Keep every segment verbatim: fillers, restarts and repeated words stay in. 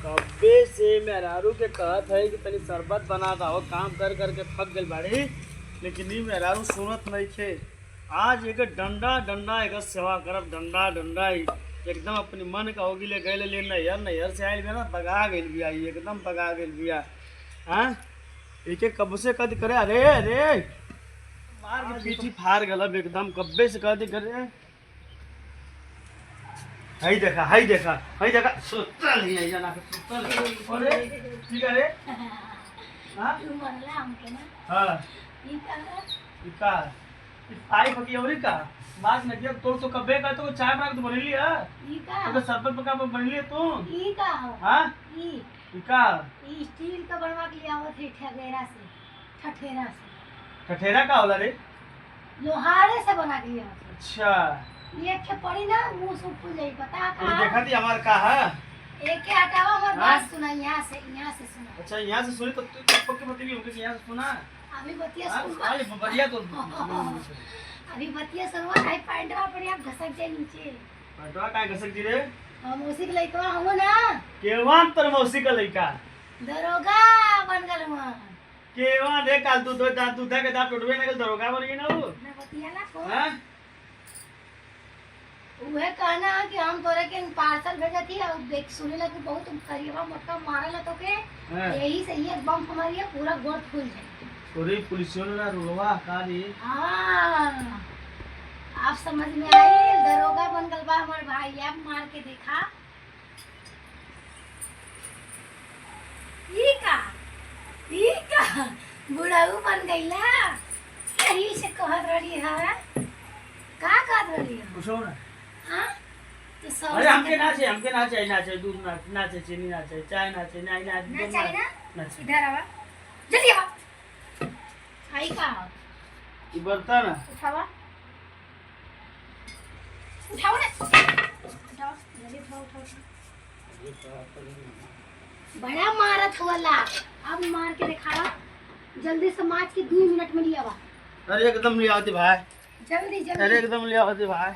अबे से मेहरारू के कहत है कि तनी शरबत बना दा, वो काम कर कर के थक गइल बाड़ी, लेकिन ई मेहरारू सुनत नइखे। आज एक डंडा डंडा एक सेवा करब, डंडा डंडा ही एकदम अपनी मन का होगी ले गइल ले नैहर, नैहर से आइल बिया ना, बगा गइल बिया, ई एकदम बगा गइल बिया। हाँ, एके कब से कद करे, अरे अरे, मार के पीठी फार गलब एकदम, कब्बे से कद करे। हई देखा, हई देखा, हई देखा, सुतल ही है, जना के सुतल ही। अरे, ठीक है रे? हाँ? तू मरला हमके ना? हाँ। ई का है? ई का है? ई पाइप की औरी का? मार न दिया, तोर तो कब्बे का तो चाय बना के तो बनली है। ई का? तो शरबत पका के बनली है तू? ई का हो? हाँ? ई? ई का? ई स्टील का बनवा के ले आवत है ठगेरा से, ठठेरा से। ठठेरा का होला रे? लोहारे से बना के लिया। अच्छा। ये एक ठे पड़ी ना, मुंह सूख फूल जाई, पता अरे का? देखा थी हमार का है? एक के हटावा, हमार हाँ? बात सुना, यहाँ से, यहाँ से सुना। अच्छा, यहाँ से सुनी तो तू तो पक्के बतेगी हमके कि यहाँ से सुना। अभी बतिया हाँ, सुनवा। अरे बतिया तो अभी बतिया सुनवा, भाई पैंटवा पड़े, आप घसक जाए नीचे। पैंटवा काहे घसक जी रे? हम उसी के लइकवा हुआ ना। केवान तर मौसी का लइका? दरोगा बन गल हुआ। केवान रे, काल दूध, दांत, दूधा के दांत टूटबे ना कल, दरोगा बन गई ना वो। ना बतिया ना को। हाँ? उहे कहना है कि हम तोरे के पार्सल भेजत ही और देख सुने लगे बहुत करियवा मोटका मारल है तोके। हाँ। यही से ये बम हमारी है, पूरा गोड़ फूल जाए। तोरे पुलिसियों ने ना रुलवा का रे? हाँ। आप समझ में आई, दरोगा बन गल बा हमार भाई, आप मार के देखा। ई का? ई का? बुढ़ऊ बन गईला? यही से कहत रही है। का कहत रही है? पूछो ना। हाँ? तो सब अरे हमके ना चाहिए, हमके ना चाहिए, ना चाहिए, दूध ना, ना चाहिए, चीनी ना चाहिए, चाय ना चाहिए, ना, ना, ना दूध चाहिए ना? ना चाहिए। इधर आवा। जल्दी आवा। आई का? ई बर्तन। उठावा। उठाओ ना। उठाओ, जल्दी उठाओ, उठाओ, उठाओ। बड़ा मारत हुआ ला। अब मार के दिखावा। जल्दी से माज के दो मिनट में लियावा। अरे एकदम लियावती भाई। जल्दी, जल्दी। अरे एकदम लियावती भाई।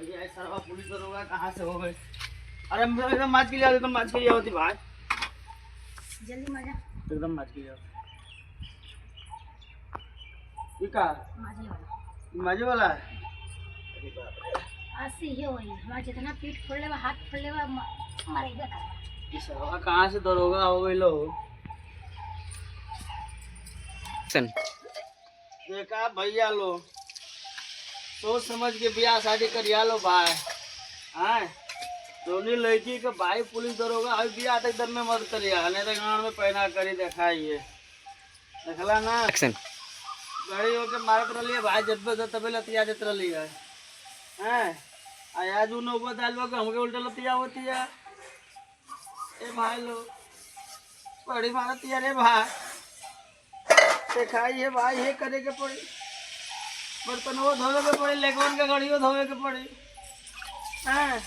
भैया, ये सरवा पुलिस दरोगा कहाँ से हो गए? अरे हम एकदम माज के लियावती, एकदम माज के लियावती भाई। जल्दी माजा। एकदम माज के लियावती। ई का? माजे वाला। माजे वाला है? अरे बाप रे। आज से ये होई, हमार जितना पीठ फोड़ लेबा, हाथ फोड़ लेबा, म-, मरेबे करबा। ई सरवा कहाँ से दरोगा हो गइलो? सन। देखा भैया लो, सोच समझ के बियाह शादी करिया लो भाई। हाँ, दोनों लड़की के भाई पुलिस दरोगा, अभी बियाह तक दर में मत करिया, नहीं तो गांड में पैना करी देखाइए। देखला ना? एक्शन। गड़ी होके मारत रहली है भाई, जब तबे लतिया देत रहली है। हैं? आ आज उ नौबत आइल बा कि हमके उल्टा लतिया होती है। ए भाई लो, बड़ी मारत है रे भाई। देखाई है भाई, ये करे के पड़ी। बर्तनों धोवे के पड़ी, लेकवन के गड़ियों धोवे के पड़ी। हैं?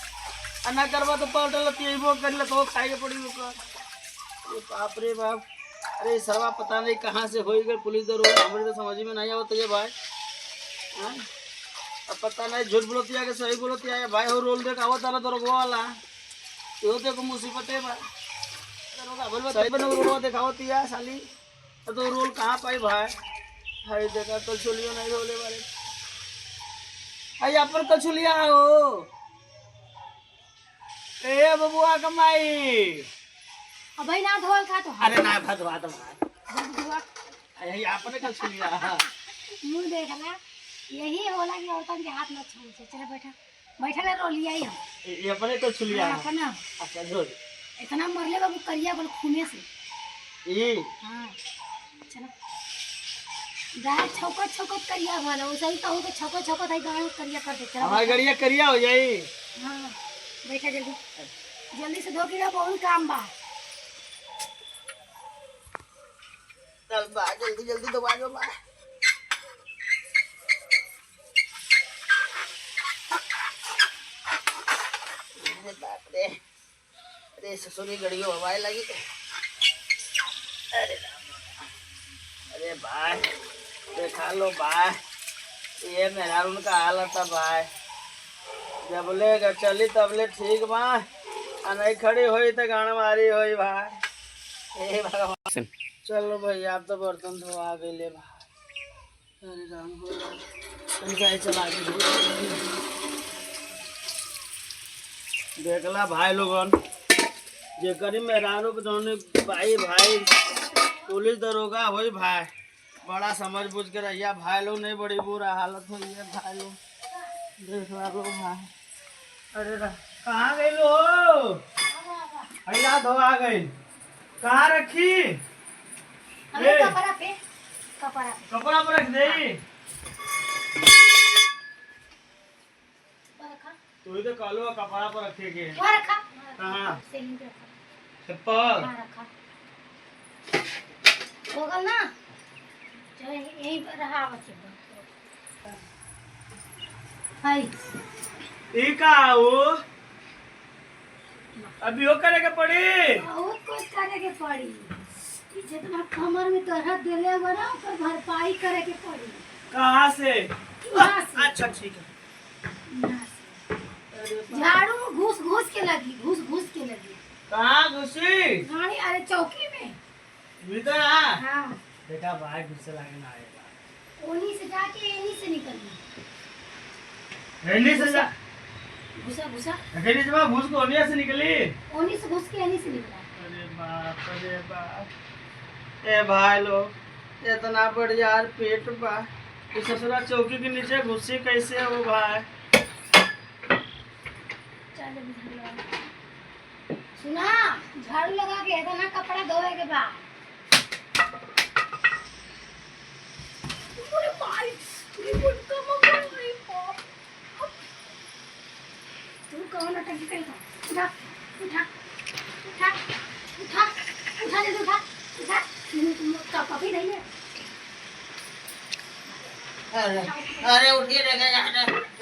आ ना करबा तो पाउडर लतियेबो करी, लतवा खाए के पड़ी ओकर। अरे बाप रे बाप। अरे सरवा पता नहीं कहाँ से होई गए पुलिस दरोगा, हमरे तो समझ में नहीं आवत ये भाई। हैं? अब पता नहीं झूठ बोलतिया के सही बोलतिया है भाई, हो रोल देखावत आला दरोगा वाला। यो देखो मुसीबत है भाई। दरोगा बोल सही बनो रोल देखावतिया साली। तो रोल कहाँ पाई भाई? हाय देखा, कलछुलियो नहीं धोले बारे। हाय अपन कलछुलिया हो। ए बबुआ कमाई। अबे ना धोल का तो। अरे ना भा धोआ तो भाई। जल्दी धोआ। अरे ये अपने कलछुलिया। मुंह देख ना, यही होला कि औरतन के हाथ ना छू से। चला बैठा। बैठा ना, रो लिया ही हम। ये, ये अपने कलछुलिया। हाँ, अपना। अच्छा, धो दे। इतना मरले बाबू करिया बोल खूने से। ई? हाँ। चला। गाय छौकत छौकत करिया भला, वैसे ही कहूँ कि छौकत छौकत है गाय करिया कर दे। चला हमार बैठा। गड़िया करिया हो जाई। हाँ, बैठा जल्दी। जल्दी से धो के ला, बहुत काम बा। चल बा, जल्दी जल्दी दबा दो बा। अरे बाप रे। अरे ससुरी गड़ियो हवाए लगी। अरे राम। अरे भाई, देखा लो भाई, ये मेहरारून का हालत है भाई। जबले ग-, चली तबले ठीक बा, आ नहीं खड़ी होई त गाना मारी होई भाई। ए भगवान। चलो भैया, अब तो बर्तन धोआ गइले भाई। अरे राम हो राम। हम जाए चला के धो। देखला भाई लोगन, जेकरी मेहरारू के जौन भाई, भाई पुलिस दरोगा होई भाई, बड़ा समझ बूझ के रहिया भाई लोग, नहीं बड़ी बुरा हालत होई है भाई लोग। देखला लो भाई। अरे रा-, कहाँ गइल हो? अरे याद हो आ गइल। कहाँ रखी? अरे ए। कपड़ा पे, कपड़ा पे। कपड़ा पर रख दे। ऊपर रखा। तू ही तो कहलो कपड़ा पर रखे के। वहाँ रखा। कहाँ? सीलिंग पे रखा। छप्पर? हाँ, रखा। हो गल ना? चलो, यहीं पर रहा बच्चे। हाय। ई का हो? अभी वो करे के पड़ी? बहुत कुछ करे के पड़ी। ई जितना कमर में दर्द देले बा ना, ओकर भरपाई करे के पड़ी। कहाँ से? यहाँ से। अच्छा, ठीक है। यहाँ से। अरे बाप। झाड़ू घुस घुस के लगी, घुस घुस के लगी। कहाँ घुसी? गाड़ी, अरे चौकी में। भीतर आ। हाँ। बेटा, बाहर घुसे लागे ना आएगा। ओनी से जाके एनी से निकली। एनी से जा। घुसा, घुसा। एनी से घुस के ओनिया से निकली। ओनी से घुस के एनी से निकला। अरे बाप, अरे बाप। ए भाई लोग, इतना बढ़िया यार पेट बा। ई ससुरा चौकी के नीचे घुसी कैसे हो भाई? चल, अभी झाड़ू लगा। सुना, झाड़ू लगा के इतना कपड़ा धोए के बा। अरे भाई, अरे मोटका मम्मा, अरे बाप। तू कौन नौटंकी करेगा? उठा, उठा, उठा, उठा, उठा, जल्दी उठा, उठा। तू, तू, का पपी नहीं है? अरे, अरे उठिए रे, अरे,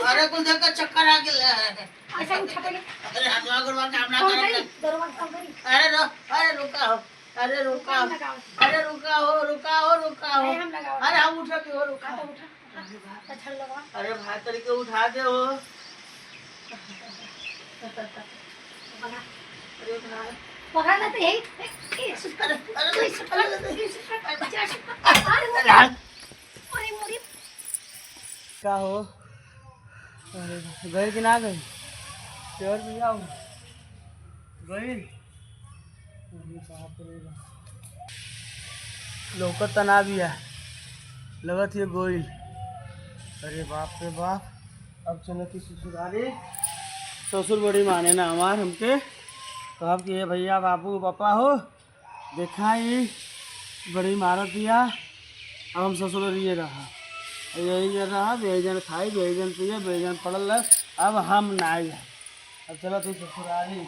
अरे कुल देख के चक्कर आ गया। अच्छा, उठा पहले। अरे हथवा गोड़वा काम ना कौन करे। करी? गोड़वा काम करी? अरे रो, अरे रुका हो, अरे रुका हो, काम लगाओ। अरे रुका हो, रुका हो, रुका हो। अरे हम लगाओ। अरे हम उठा के हो, रुका। हाँ, तो उठा। अरे भाई। अच्छा, लगा। अरे भाई, तरीके उठा दे हो। पकड़ा। अरे भाई। पकड़ा ना तो यही। ए, ए, सुट कर। अरे, अरे, ए, सुट कर। अरे, ए, सुट कर। अरे, सुट कर। अरे, अरे, अरे, अरे, मोरी। का हो? अरे, गइल कि ना गइल? प्योर भी आओ। गइल? अरे बाप रे बाप। लौकत त ना बिया, लगत ये गोइल। अरे बाप रे बाप, अब चलो कि ससुरारी। ससुर बड़ी माने ना हमार, हमके कहब कि "ए भैया, बाबू, पापा हो, देखा ही बड़ी मारत दिया, अब हम ससुरारी रहा, यही जन रहा, यही जन खाई, यही जन पिए, यही जन पड़ल रह, अब हम ना आई।" अब चलो तू ससुरारी। ए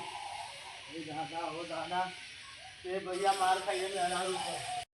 दादा हो दादा, ए भैया मार खाइए मेहरारू से।